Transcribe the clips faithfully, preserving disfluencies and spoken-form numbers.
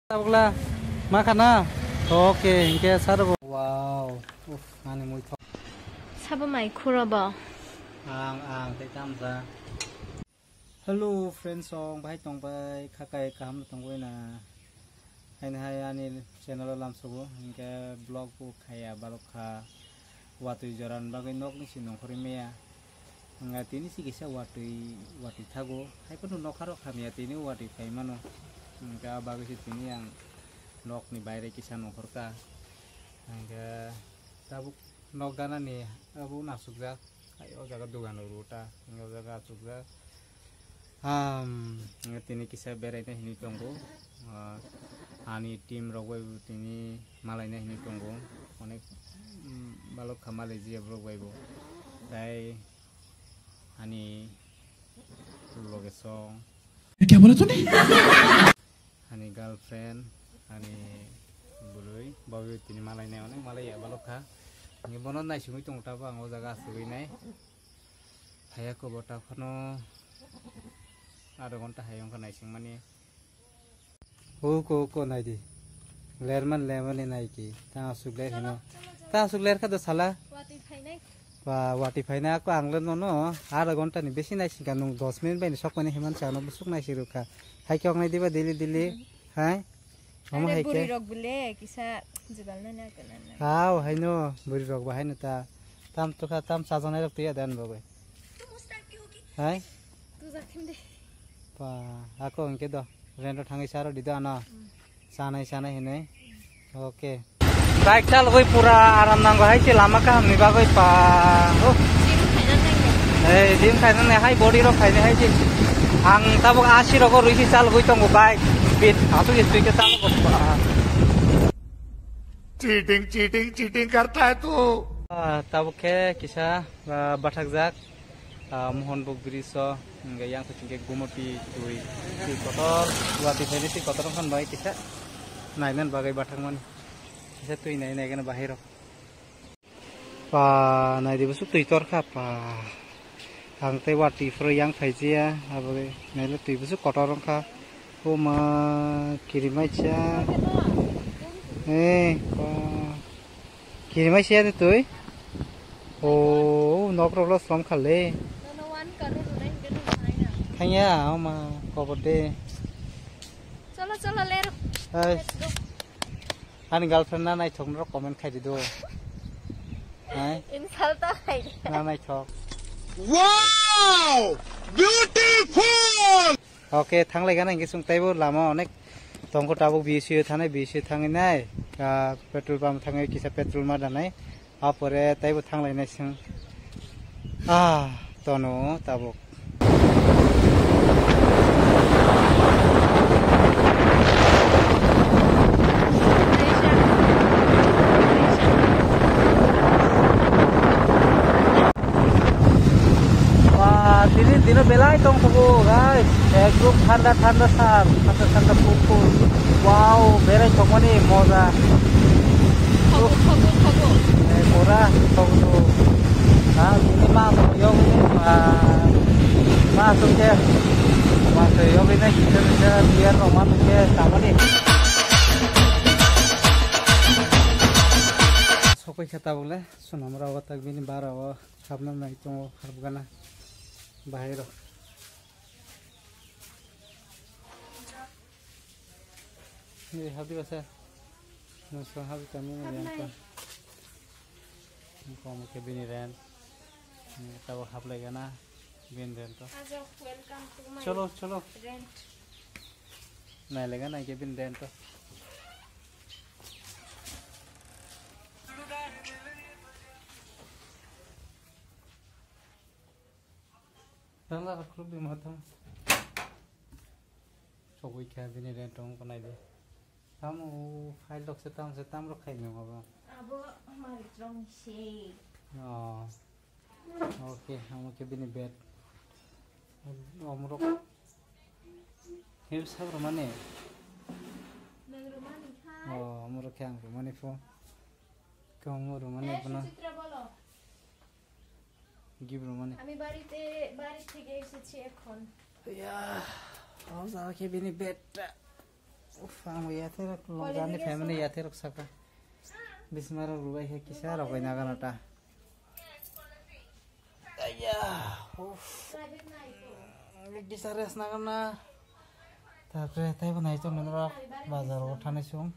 Tabukla, ma khana? Oke, hinkhe sar bo. Wow, uf, ani mui thok. Sabo mai khuro bo. Ang, ang, tei tamsa. Hello, friends, song, bahai tong bai, khakai kaham tong bai na. Haini hai ani channel o lamsogo, hinkhe vlog bo khaya, balok kha. Watwi joran bagwi nokni si nongkhorwi maya. Wngkha tini si kisa watwi, watwi thago. Hai phano nokha rok hamya tini watwi phai mano. Wngkha bagwi si tini ang nokni baire kisa nongkhorkha. Wngkha tabuk nok ganani abo nasukjak. Hai o jaga dogan rw ta. Wngkha o jaga achukjak. Ham, tini kisa beraina hinwi tongo. Ah, ani team rok bai bo tini malaina hinwi tongo. Onek, mm, balok kha malai jia borok bai bo. Tai ani loge song. Kya bola tune? Ani girlfriend, ani bwrwi, bo tini malainai onek malai ya balok kha. Ani bono naisingwi tongo ta bo ang o jaga asugwi nai. Phaiya ko bo ta phano adha ghonta hai wngkha naisingmani. Uko, uko, nai di. Lerman, lerman ni nai ki. Ta asuk ler hino. Ta asuk ler kha do sala. Watwi phainai. Ba, watwi phainai ako ang le nono adha ghonta ni besi naising kha nung dos minute bai ni sok mani himan sa no busuk naising rw kha. Hai khe ok nai diba dili dili. Hai. Omo hai khe. Bwrwi rok bole kisa jugal nai na kana na. Hao, haino bwrwi rok bo haino ta. Tam tukha, tam chajaknai rok twiya dan bo bai. Hai? Tujak thim de. Pa, ako hwnkhe do. Rento thangwi saro di do ano. Mm. Sanai, sanai hinwi. Mm. Okay. Bike chalogwi pura aram nango hai se lama kahamni bagwi pa. Oh. Gym khaina nangya. Ei, gym khaina nang hai body rok khaina hai se. Ang tabuk asi rogo rwisi chalogwi tongo bike. Speed asuk speed khe chalogo pa. Cheating, cheating, cheating karta hai tu. Ah, tabuk khe kisa, ah, bathakjak. Ah, Mohonbuk bridge o, hingke yang khe chingke Gumoti twi, twi kotor, watwi phaini twi kotor wngkha bai kisa nainan bagwi bathakmani. Kisa twi nai nai gana bahai rok. Pa, nai di busuk twi tor kha pa. Ang tei watwi phuru yang phai jia, abo naile twi busuk kotor wngkha. O ma, kirimaisa. Eh, pa. Kirimaisa de twi. O, nok rok lo slom kha le. Nono one crore rwnai hwnkhe no rwnai na. Thangya, o ma, kobor de. Cholo, cholo, lero. Hai. Let's go. Ani girlfriend na naithok norok comment khai di do. Hai. Insult ta khai di. Na naithok. Wow! Beautiful! Okay, thanglai gana hingke chwng teibo lama onek tongkho tabuk B S U thanai, B S U thangwi nai, ah, petrol pump thangwi kisa petrol ma danai, apore teibo thanglai nai chwng. Ah, tono tabuk. Ba, tini dino belai tong tongo, guys. Ekdom thanda, thanda sar, thanda, thanda, cool, cool. Wow, berai tongmani moja. Thogo, thogo, thogo. Eh, pura thogo. Ha, tini ma mo yog ni, ba, ma sukhe, ma se yog ni, kisa, kisa, biar rok ma sukhe, tamani. Sokoi khe tabuk le, sunamra o tak bini bara o. Habna nai tongo, harbgana bahai rok. Ni habdi basa. Nusung habdi kami ni yang ko. Ko mo ke bini rent. Ni tabo hablai gana bini rent to. Ajo, welcome to my Cholo, cholo. Rent. Nai lega nai ke bini rent to. Tala rok khuluk di mata. Sogwi kha bini rent tong ko nai di. Tamo file rok se tam se tam rok khai nang abo. Abo malik rong se. Oh. Okay, amo ke bini bed. Omrok. Him sab romani. Nang romani khai. Oh, omrok khe ang romani pho. Khe omo romani bono. Suchitra bolo. Give romani. আমি বাড়িতে, বাড়ি থেকে এসেছি এখন। ইয়া, ও যাও কে bini bed ta. Uff, ang yathai rok, jani family yathai rok saka. Bisma rok rubai khe kisa rok bai naga nata. Ayya, uff. Kisa rest naga na. Tapre taibo nai chong nang rok bazar o thanai sung.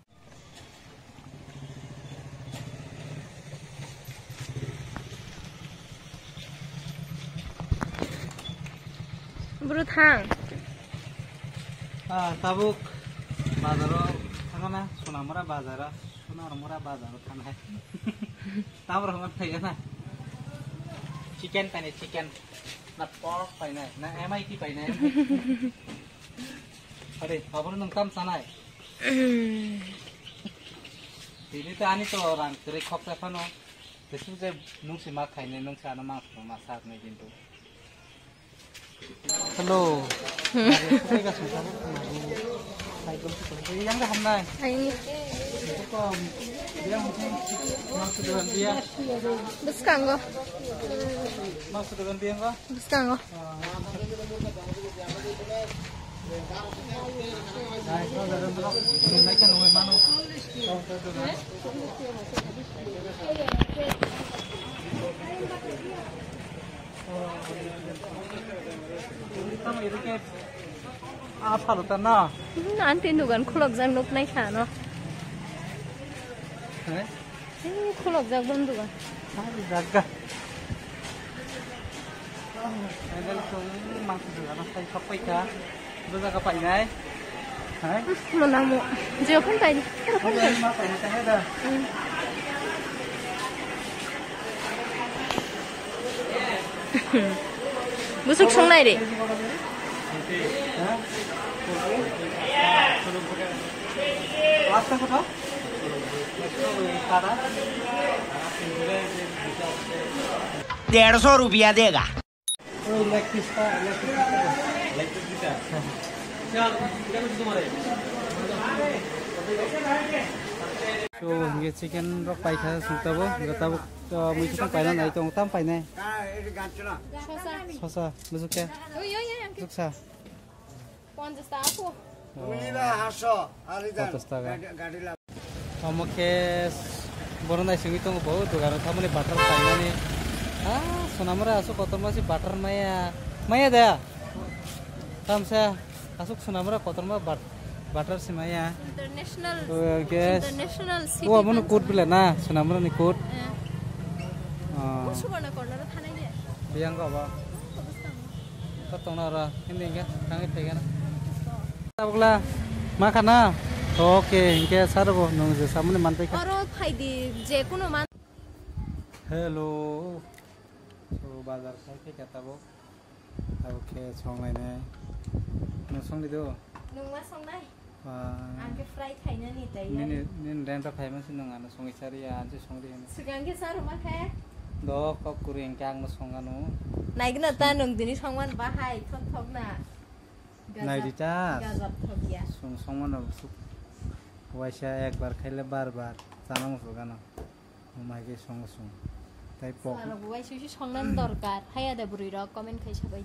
Bro thang. Ah, tabuk bazaro thangana, Sonamura bazaro, Sonamura bazaro thanai. Tamro hwnna thaiya na. Chicken painai, chicken. Na pork painai, na M I T painai. Are, abono nwng tam sanai. Tini to ani to rang kwrwi khok ta phano. Tesu je nung si ma khainai, nung si ano mang ma sa nai kintu. Hello. Yang dah hamnai. Aini. Bwskango. Bwskango. Ah, phalota na? Hmm, anti dugan khulokjak nuknai kha no. Eh? Eh, khulokjak bon dugan. Hai, jaga. Hai, dal sung mang dugan, hai, sok pai kha. Bo jaga painai. Hai? Mona mo. Jio phone paidi. Hai, ma painai, hai da. Hmm. Busuk songnai re. Derso rupia dega. So, hingke chicken rok paikha suk tabuk, hingke tabuk, uh, mui sukang paina nai tong, tam painai. Sosa. Sosa, busuk khe? Oi, oi, oi, oi. Busuk sa. Ponchash taka po. Oh. Ponchash taka. Omo khe borok naisingwi tongo bo dogano thamani butter painani. Ah, Sonamura aswk kotorma se butter maya. Maya da? Tamsa aswk Sonamura kotorma but-, butter se maya. International, oh, yes. International city. Oh, abono code bela na, Sonamura ni code. Eh. Oh. Mo Subarna corner o thanai de. Biyang ko ba. Ko bwskang. Ko tongna ora, hindi hingke, thangi phaikha na. Tabukla, ma khana? Okay, hingke sar bo, nung je samani man paikha. Oro phaidi, je kuno man. Hello. So, bazar khai phaikha tabuk. Abo khe songlainai. Nwng songdi do? Nwng ma songnai? Ba. Ang khe fry khainani taiya. Nini, nini renta phaima se nwng ano songwi chari ya, anse songdi hino. Swkang khe charwma khe? Do, kok kwrwi hwnkhe ang no songano. Naigwna ta nwng tini songman bahai, thok thok na. Gajab, naidi ta. Gajab thok ya. Song songmano suk-, waisa ekbar khaile bar bar chana muchungano. Mai khe songo song. Tai pok. Chwlarok bo waisa se songnani dorkar. Haya da bwrwi rok comment khai sabai.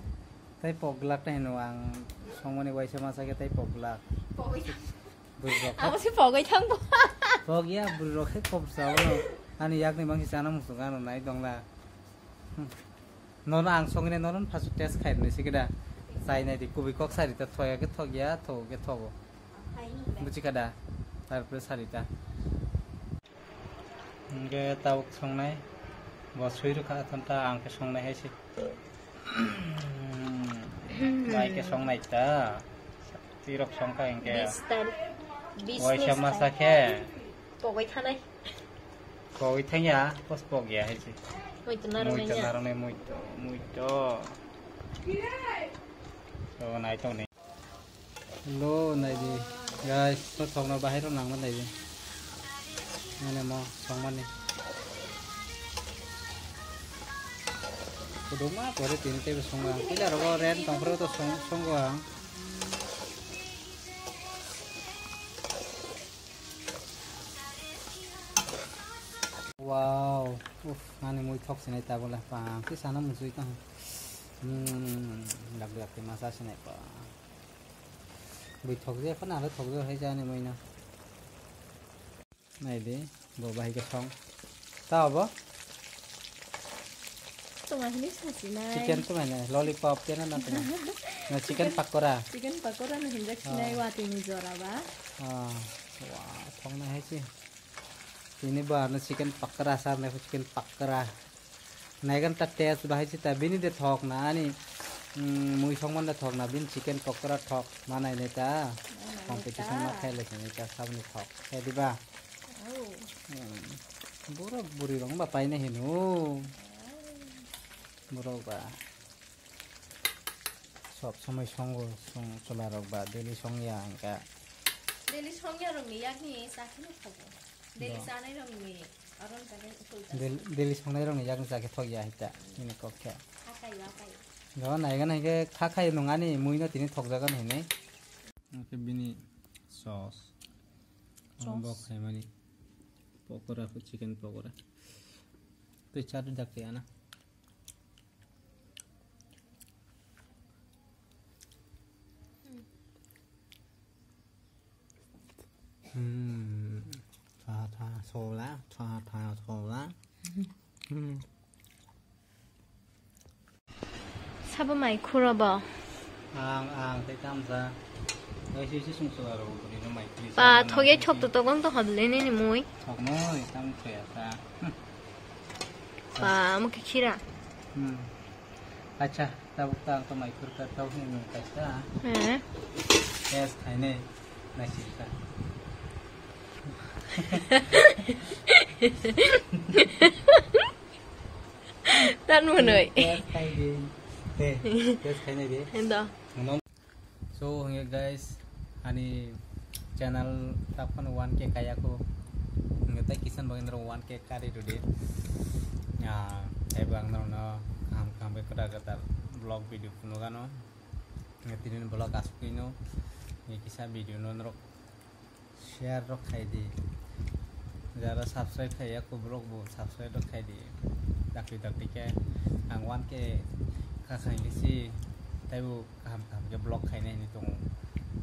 Tai pok glak ta hino ang songmani waisa masa khe tai pok glak. Pogwi thang. Bwrwi rok. Abo se pogwi thang bo. Pok ya bwrwi rok khe kop sa bo. Ani yak ni bangsi chana muchung ano nai dongla. Hmm. Nono ang songni nono phasu test khai rwni sikida. Chai nai di kubui kok sari ta thoya khe thok ya, thok khe thogo. Buji kada. Tarpore sari ta. Hingke tabuk songnai, bo sui rwkha, athon ta ang khe songnai hai se. Bai khe songnai ta, tirok songkha hingke. Bis tarikh, bis waisa ni masa sai khe. Pogwi thanai. Pogwi thangya, pos pogya hai se. Muitu narwknai ya. Muitu narwknai, muitu, muitu. So, nai tongni. Hello, naidi. Guys, to thokno bahai rok nangma naidi. Mane mo songmani. Kuduma pore tini tebo songa. Pila rogo ren tongphro to song, songo ang. Wow. Uff, ani mui thok sinai tabole. Pang, kisa no musui tong. Hmm, dak dak ma sa sinai pa. Bui thokjak, phano aro thokjak hai jani muino. Naidi, bo bahai khe song. Ta obo? Tongma hini sasinai. Chicken tongma hini, lollipop khe na tongma. Na chicken pakora. Chicken pakora no hinjak sinai. Ah. Watwi ni jora ba. Ah, wa, thokna hai si. Tini bo ano chicken pakora sa, chicken pakora. Naigan ta taste bahai si ta, bini de thok na ani, mm, mui songman de thok na, bini chicken pakora thok manai ne ta. Manai ne ta. Competition ma khaile sini ta sabni thok. Khe diba? Oh. Hmm. Borok buri rong ba paina hino. Borok ba. Sob somoi songo, song chwla rok ba daily songya hwnka. Daily songya rok ni yak ni chakhe no thogo. Daily chanai rok ni aron jaga ni usul ta. Daily, daily songnai rok ni yak ni chakhe thokya hita. Ini kok khe. Akai, akai. Jo naiga naige kha khai nung ani mui no tini thokjagan hinwi. Oke bini sauce. Sauce. Bok khaimani. Pokora, chicken pokora. Tei chadu dak ya na. Hmm. Tha tha sola, tha tha sola. Hmm. Sabo mai khuro bo. Ang, ang, tei tamsa. Tei si, si sung sula ro, buri no mai khri. Pa, sa, thok ye mai chok khri. To tokong to hodle ne ni mui. Thok noi, tam khoya sa. Hmm. Pa, amo khe khira. Hmm. Acha, tabuk ta ang to mai khur ka, tabuk ni mung kaisa. Eh. Yes, thainai. Nai si ta. Tan mwnwi. Test khai di. Teh, test khai nai di. Endo. Ngom. So, hingke guys, ani channel taphano one K kaya ko. Hingke tai kisan bagwi norok one K kari rwdi. Ah, taibo ang norokno kaham kaham khe kwtal kwtal vlog video phunukgano. Hingke tini vlog aswk twi no. Hingke kisa video no norok share rok khai di, jara subscribe khai ya, kuborok bo subscribe rok khai di, dakti dakti khe ang one K kha khai khe si, taibo kaham kaham khe vlog khainai hinwi tongo,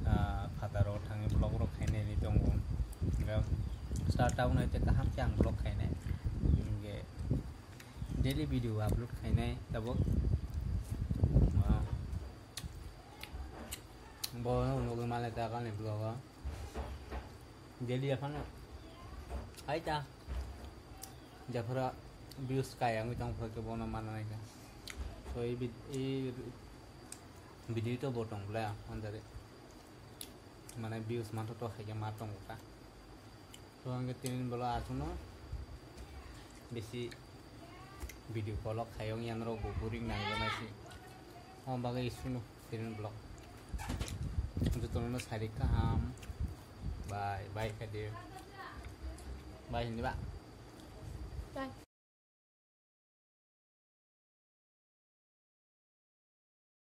ah, phataro thangwi vlog rok khainai hinwi tongo, hingkhe start tabuk nai tei kaham khe ang vlog khainai, hingkhe daily video upload khainai tabuk, ah, bo nugwi manlai ta kalni vlog o. Daily aphano hai ta. Japhara views kaya wngwi tong phai khe bono mana nai kha. So, i vid-, i video to bo tong bla, manjari. Mane views mantho to hai khe ma tongo kha. To ang tini bolo achuno bisi video call o khayong yan rok bo boring nang nai si. O bagwi suno tini vlog. Jotono no sari kaham. Bye, bye kadi. Bye hindi ba. Bye.